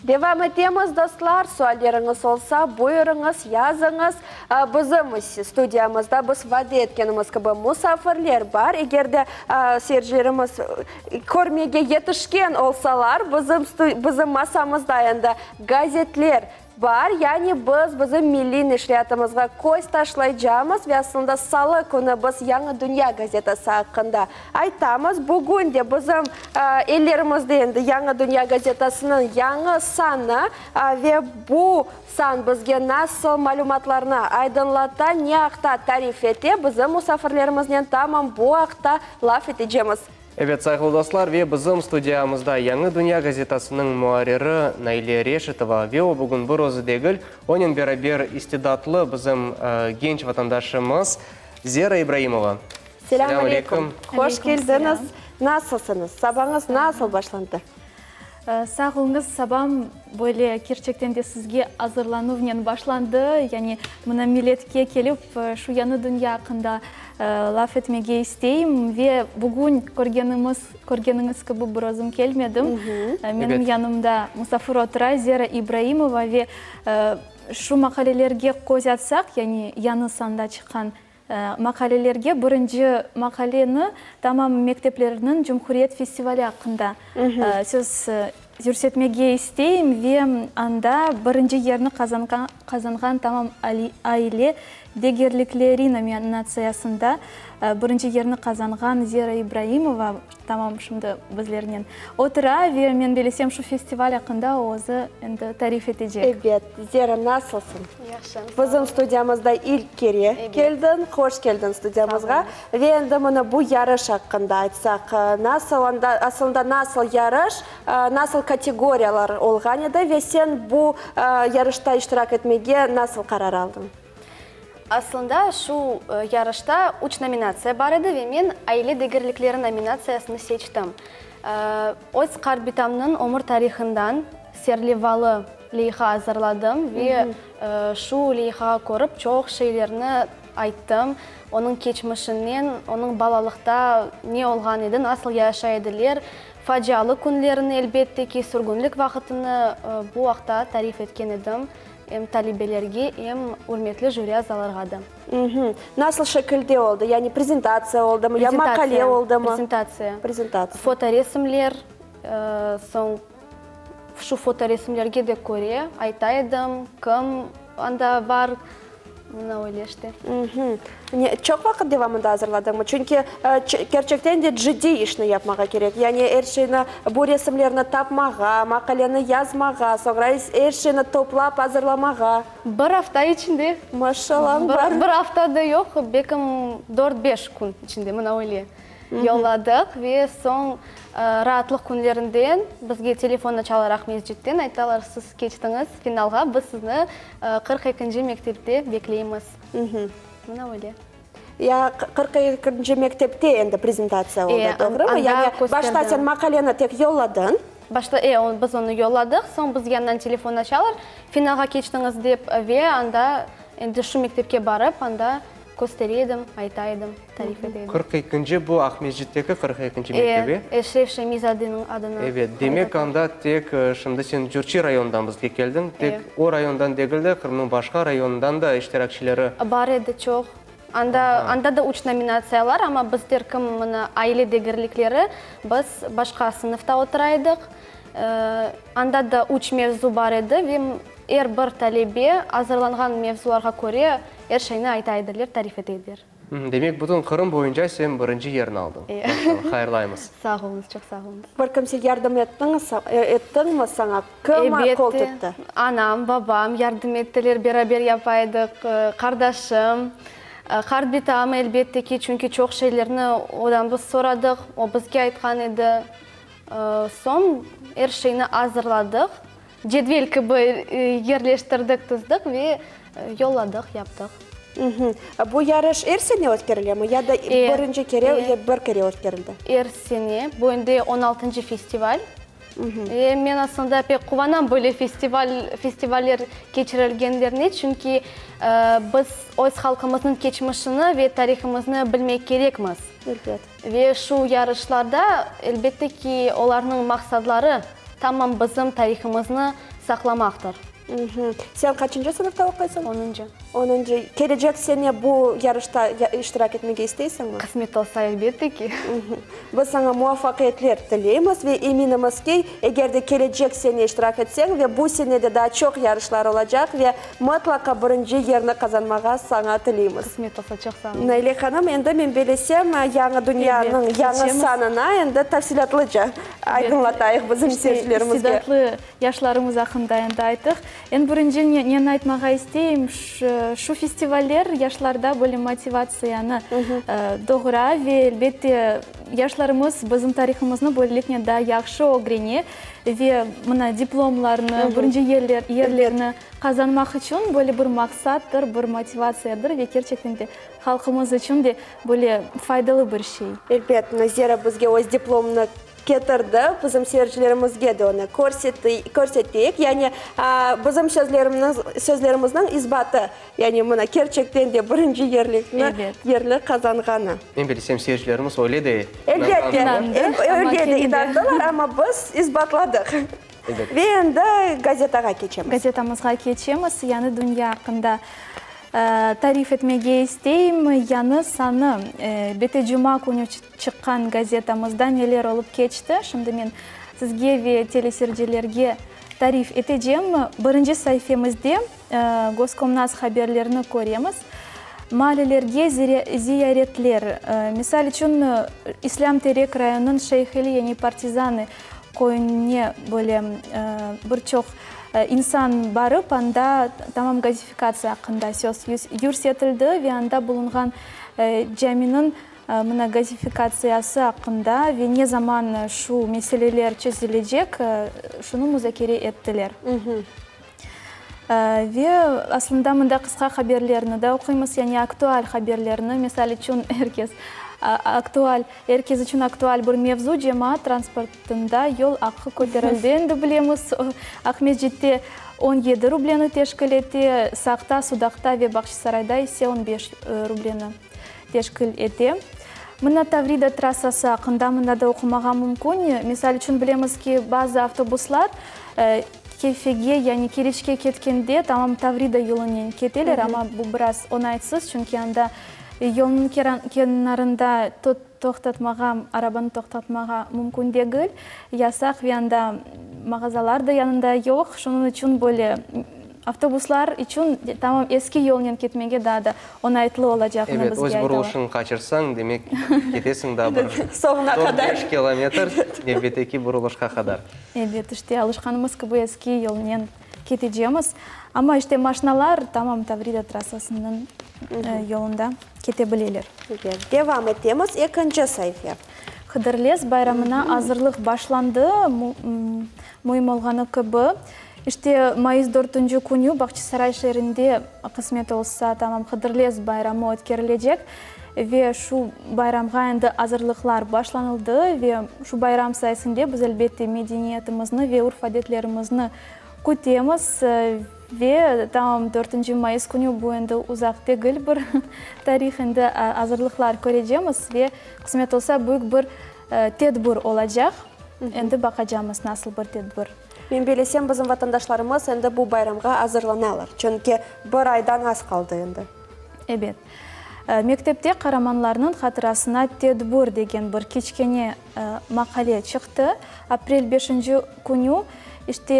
Devam etemiz, dostlar. Sualleriñiz olsa, buyurıñız, yazıñız. Bizim studiyamızda biz vade etkenimiz kibi musafirler bar. Eger de seyircilerimiz körmege yetişken olsalar, bizim bizim masamızda endi gazetler Bar, yani biz bizim milliy neşriyatımızğa köz taşlaycamız ve aslında salı künü biz Yañı dünya gazetası aqqında aytamız. Bugün de bizim ellerimizde endi Yañı dünya gazetasınıñ yañı sanı ve bu san bizge nasıl malümatlarnı aydınlata, ne aqta tarif ete, bizim musafirlerimiznen tamam bu aqta laf etecemiz. Evet, sayğılı dostlar, ve bizim studiyamızda Yañı dünya gazetasınıñ muarriri Naile Reşitova ve o bugün bir özü degil, onen beraber istidatlı bizim genç vatandaşımız Zera İbraimova. Selâm aleyküm! Hoş keldiñiz! Nasılsıñız? Sabañız nasıl başlandı? Sağ oluñız, sabam böyle kerçekten de sizge azırlanuvnen başlandı. Yani mına milletke kelip şu yañı dünya aqqında laf etmege isteyim. Ve bugün körgenimiz, körgeniñiz kibi bir özüm kelmedim. Menim yanımda musafir otura Zera İbraimova ve şu maqalelerge köz atsaq, yani yañı sanda çıqqan Maqalelerge birinci maqaleni tamam mekteplerniñ cumhuriyet festivali aqqında söz yürsetmege isteyim ve anda birinci yerni qazanğan tamam aile degerlikleri nominatsiyasında birinci yerni qazanğan Zera İbraimova Tamam, şimdi bizlernen otura ve men bilesem, şu festival aqqında o özü endi tarif etecek. Ebet. Zera, nasılsıñ? Yahşım, sağ ol. Bizim studiyamızda ilk kere keldiñ. Hoş keldiñ studiyamızğa. Ve endi mına bu yarış aqqında aytsaq, nasıl anda, aslında nasıl yarış, nasıl kategoriyalar olğan edi ve sen bu yarışta iştirak etmege nasıl qarar aldıñ? Aslında şu yarışta üç nominatsiya bar edi ve men Aile degerlikleri nominatsiyasını seçtim. Öz qartbitamnıñ ömür tarihından serlevalı leyha azırladım ve şu leyhağa körip çoq şeylerni ayttım. Onıñ keçmişinden, onıñ balalıqta ne olğan edi, nasıl yaşay ediler, facialı künlerini, elbette ki, sürgünlik vaqıtını bu aqta tarif etken edim. Em talebelerge, em ürmetli jüri azalarğa da. Nasıl şekilde oldı? Yani prezentatsiya oldımı, ya maqale oldımı? Prezentatsiya. Prezentatsiya. Fotoresimler, soñ şu fotoresimlerge de köre ayta edim, kim anda bar, mına öyle işte. Çoq vaqıt devamında azırladıñmı? Çünki kerçekten de ciddiy işni yapmağa kerek. Yani er şeyni, bu resimlerni tapmağa, maqaleni yazmağa, soñra er şeyni toplap azırlamağa. Bir afta içinde. Maşallañ bar. Bir afta da yoq, belkim dört-beş kün içinde, mına öyle yolladıq. Ve soñ raatlıq künlerinden bizge telefon açalar Aqmescitten, aytalar, siz keçtiñiz finalğa, biz sizni 42-nci mektepte bekleymiz. Mına öyle. Ya 42-nci mektepte endi prezentatsiya oldı, doğrumı? Yani başta sen maqaleni tek yolladıñ. Başta, e, biz onı yolladıq, soñ bizge andan telefon açalar, finalğa keçtiñiz dep, ve anda endi şu mektepke barıp, anda köstere edim, ayta edim, tarif ete edim. 42-nci bu Aqmescitteki 42-nci mektep, e? E, Eşref Şemizadeniñ adına. Evet, demek anda tek, şimdi sen Cürçi rayonından bizge keldiñ, tek o rayondan degil de, Qırımnıñ başqa rayonından da iştirakçileri. Bar edi çoq. Anda, anda da üç nominatsiyalar, amma bizler kim mına aile degerlikleri, biz başqa sınıfta otura edik. Anda da üç mevzu bar edi ve er bir talebe azırlanğan mevzularğa köre er şeyni ayta ediler, tarif ete ediler. Demek, bütün Qırım boyunca sen birinci yerni aldıñ. Maşallah, hayırlaymız. Sağ oluñız, çoq sağ oluñız. Bir kimse yardım ettiñmi saña? Kim qol tuttı? Elbette, anam, babam yardım ettiler, beraber yapa edik, qardaşım, qart bitam, elbette ki, çünki çoq şeylerni odan biz soradıq, o bizge aytqan edi. Soñ er şeyni azırladıq, cedvel kibi yerleştirdik, tizdik ve yolladıq, yaptıq. Bu yarış er sene ötkerilemi ya da birinci kere ya bir kere ötkerildi? Er sene. Bu endi on altıncı festival. Ve men aslında pek quvanam böyle festival, festivaller keçirilgenlerine, çünki biz öz halqımıznıñ keçmişini ve tarihımıznı bilmek kerekmiz. Elbet. Ve şu yarışlarda, elbette ki, olarnıñ maqsadları tamam bizim tarihımıznı. saqlamaqtır. Sen qaçıncı sınıfta oquysıñ? Onuncı. Onuncı. Kelecek sene bu yarışta iştirak etmege isteysiñmi? Qısmet olsa, elbette ki. Biz saña muvafaqiyetler tileymiz ve eminimiz ki, eger de kelecek sene iştirak etseñ ve bu sene de daa çoq yarışlar olacaq ve mıtlaqa birinci yerni qazanmağa saña tileymiz. Qısmet olsa, çoq sağ oluñ. Naile hanım, endi men belesem, Yañı dünyanıñ yañı sanına endi tafsilâtlıca aydınlatayıq bizim seyircilerimizge. İstidatlı yaşlarımız aqqında endi ayttıq. Eñ birinci neni aytmağa isteyim, şu festivaller yaşlarda böyle motivatsiyanı doğura ve, elbette, yaşlarımız bizim tarihımıznı böyleliknen daa yahşı ögrene ve mına diplomlarnı, birinci yerlerni qazanmaq içün böyle bir maqsattır, bir motivatsiyadır ve kerçekten de halqımız içün de böyle faydalı bir şey. Elbet, Nazira bizge öz diplomını ketirdi, bizim seyircilerimizge de onı körseteyik. Yani, bizim sözlerimizniñ isbatı, yani, mına, kerçekten de birinci yerlikni, yerli qazanğanı. Men bilsem, seyircilerimiz öyle de inanğandır. Elbette, öyle de inandılar, amma biz isbatladıq. Ve endi gazetağa keçemiz. Gazetamızğa keçemiz. Yañı dünya aqqında tarif etmege isteyim. Yañı sanı, elbette, cuma künü Çıqqan gazetamızda neler olıp keçti, şimdi men sizge ve teleseyircilerge tarif etecem. Birinci saifemizde Goskomnaz haberlerini köremiz. Maallelerge ziyaretler, misal içün, İslâm Terek rayonınıñ Şeyheli, yani Partizanı köyüne böyle bir çoq insan barıp, anda tamam gazifikatsiya aqqında söz yürsetildi ve anda bulunğan caminiñ Mına gazifikatsiyası aqqında ve ne zaman şu meseleler çezilecek, şunı muzakere ettiler. Ve aslında mında qısqa haberlerni de oquymız, yani aktual haberlerni, misal içün, er kes aktual, er kes içün aktual bir mevzu, cemaat transportında yol aqqı köterildi, endi bilemiz, Aqmescitte 17 rubleni teşkil ete, Saqta, Sudaqta ve Bağçasarayda ise 15 rubleni. Teşkil ete. Mına Tavrida trassası aqqında mında da oqumağa mümkün. Misal içün, bilemiz ki, bazı avtobuslar Kefege, yani Keriçke ketkende tamam Tavrida yolunen keteler, amma bu biraz oñaytsız, çünki anda yolnıñ kenarında toqtatmağa, arabanı toqtatmağa mümkün degil, yasaq ve anda mağazalar da yanında yoq, şunıñ içün böyle Avtobuslar içün tamam eski yolnen ketmege daa da oñaytlı olacağını Ebet, bizge öz aytalar. burulışıñı qaçırsañ, demek, ketesiñ daa bir Soñuna dört, qadar. beş kilometr nevbetteki burulışqa qadar. Ebet, işte, alışqanımız kibi eski yolnen ketecemiz. Amma, işte, maşinalar tamam Tavrida trassasınıñ yolunda kete bileler. Ebet, devam etemiz. Ekinci saife. Hıdırlez bayramına azırlıq başlandı. Müim olğanı kibi, İşte, mayıs dörtünci künü Bağçasaray şeerinde, qısmet olsa, tamam Hıdırlez bayramı ötkerilecek ve şu bayramğa endi azırlıqlar başlanıldı ve şu bayram sayesinde biz, elbette, medeniyetimizni ve urf-adetlerimizni kütemiz ve tamam dörtünci mayıs künü, bu endi uzaq degil bir tarih, endi azırlıqlar körecemiz ve, qısmet olsa, büyük bir tedbir olacaq. Endi baqacamız, nasıl bir tedbir. Men bilesem, bizim vatandaşlarımız endi bu bayramğa azırlanalar, çünki bir aydan az qaldı endi. Ebet. Mektepte qaramanlarnıñ hatırasına tedbir degen bir kiçkene maqale çıqtı. Aprel beşinci künü, işte,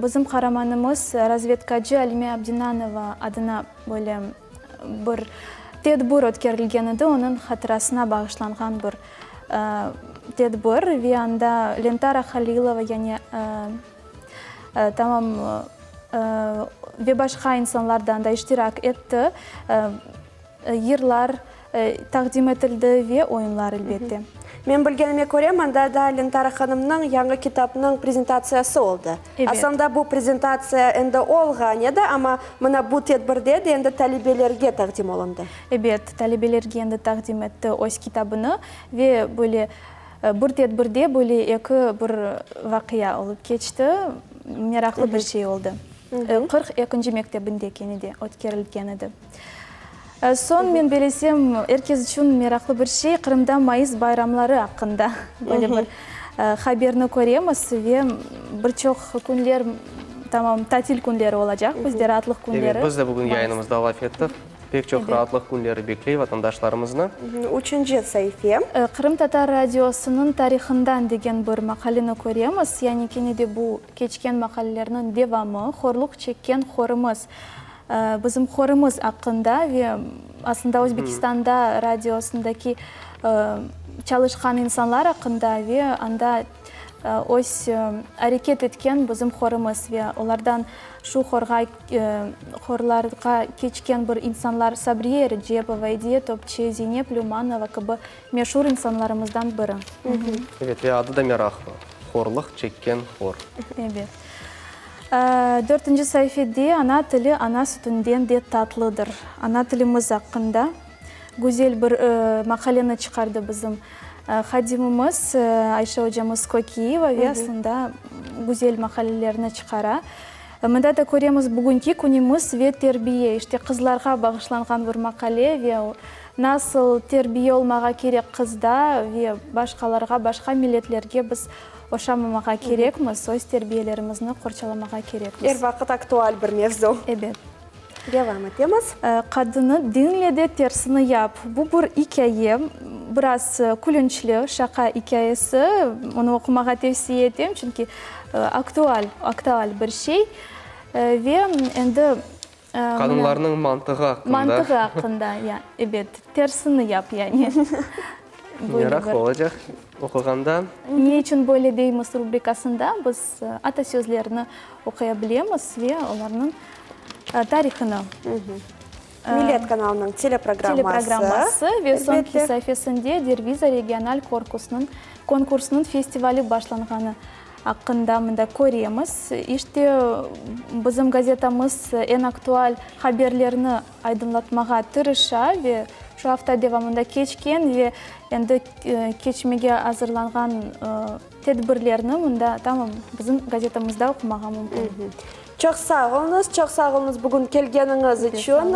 bizim qaramanımız razvedkacı Alime Abdinanova adına böyle bir tedbir ötkerilgen edi, onıñ hatırasına bağışlanğan bir tedbir ve anda Lentara Halilova, yani tamam ve başqa insanlar da anda iştirak etti. Yırlar taqdim etildi ve oyunlar, elbette. Men bilgenime köre, mında da Lentara hanımnıñ yañı kitapnıñ prezentatsiyası oldı. Aslında bu prezentatsiya endi olğan edi, amma mına bu tedbirde de endi talebelerge taqdim olundı. Ebet, talebelerge endi taqdim etti öz kitabını ve böyle bir tedbirde böyle eki bir vaqia olıp keçti, meraqlı bir şey oldı. 40 ekinci mektebinde kene de ötkerilgen edi. Soñ, men belesem, er kes içün meraqlı bir şey, Qırımda mayıs bayramları aqqında böyle bir haberni köremiz ve bir çoq künler. Tamam tatil künleri olacaq, bizde raatlıq künleri. Ebet, biz de bugün yayınımızda laf ettik. Pek çoq raatlıq künleri bekley vatandaşlarımıznı. Üçünci saife. Qırımtatar radiosınıñ tarihından degen bir maqaleni köremiz. Yani kene de bu keçken maqalelerniñ devamı, Horluq çekken horımız. Bizim horımız aqqında ve aslında Özbekistanda radiosındaki çalışqan insanlar aqqında ve anda öz areket etken bizim horımız ve olardan şu horğa horlarğa keçken bir insanlar Sabriye Erecepova, Ediye Topçi, Zeynep Lümanova kibi meşur insanlarımızdan biri. Evet, ve adı da meraqlı, Horluq çekken hor. Ebet. Dörtünci saifede Ana tili ana sütünden de tatlıdır. Ana tilimiz aqqında güzel bir maqaleni çıqardı bizim hadimimiz Ayşe ocamız Kokiyeva ve aslında güzel maqalelerni çıqara. Mında da köremiz bugünki künümiz ve terbiye, işte qızlarğa bağışlanğan bir maqale ve nasıl terbiye olmağa kerek qızda ve başqalarğa, başqa milletlerge biz oşamamağa kerekmiz, öz terbiyelerimizni qorçalamağa kerekmiz. Er vaqıt aktual bir mevzu. Ebet. Devam etemiz. Qadını diñle de tersini yap. Bu bir ikâye, biraz külünçli, şaqa ikâyesi. Onı oqumağa tevsiye etem, çünki aktual, aktual bir şey. Ve endi Qadınlarnıñ mantığı aqqında. Mantığı aqqında, ya, ebet. Tersini yap, yani. Meraqlı olacaq oquğanda. Ne içün böyle deymiz rubrikasında biz atasözlerini oquya bilemiz ve olarnıñ tarihını. Millet kanalınıñ teleprogramması. Teleprogramması ve soñki saifesinde Derviza regional korkusnıñ konkursınıñ festivali başlanğanı aqqında mında köremiz. İşte, bizim gazetamız eñ aktual haberlerni aydınlatmağa tırışa ve şu afta devamında keçken ve endi keçmege azırlanğan tedbirlerni mında tamam bizim gazetamızda oqumağa mümkün. Çoq sağ oluñız, çoq sağ oluñız bugün kelgeniñiz içün.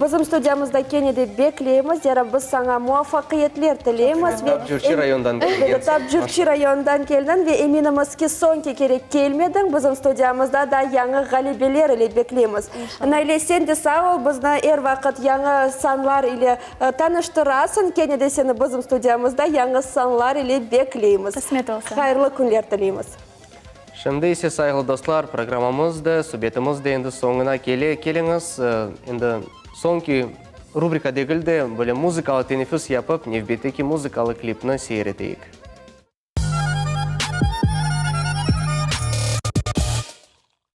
Bizim studiyamızda kene de bekleymiz, zira biz saña muvafaqiyetler tileymiz. Tap Cürçi rayonından kelgensiñ. Tap Cürçi rayonından keldiñ ve eminimiz ki, soñki kere kelmediñ. Bizim studiyamızda da yañı ğalebeler ile bekleymiz. Naile, sen de sağ ol, bizni er vaqıt yañı sanlar ile tanıştırasıñ. Kene de seni bizim studiyamızda yañı sanlar ile bekleymiz. Qısmet olsa. Hayırlı künler tileymiz. Şimdi ise, sayğılı dostlar, programmamız da, subetimiz de endi soñuna kele. Keliñiz, endi soñki rubrika degil de, böyle muzıkalı teneffüs yapıp, nevbetteki muzıkalı klipni seyir eteyik.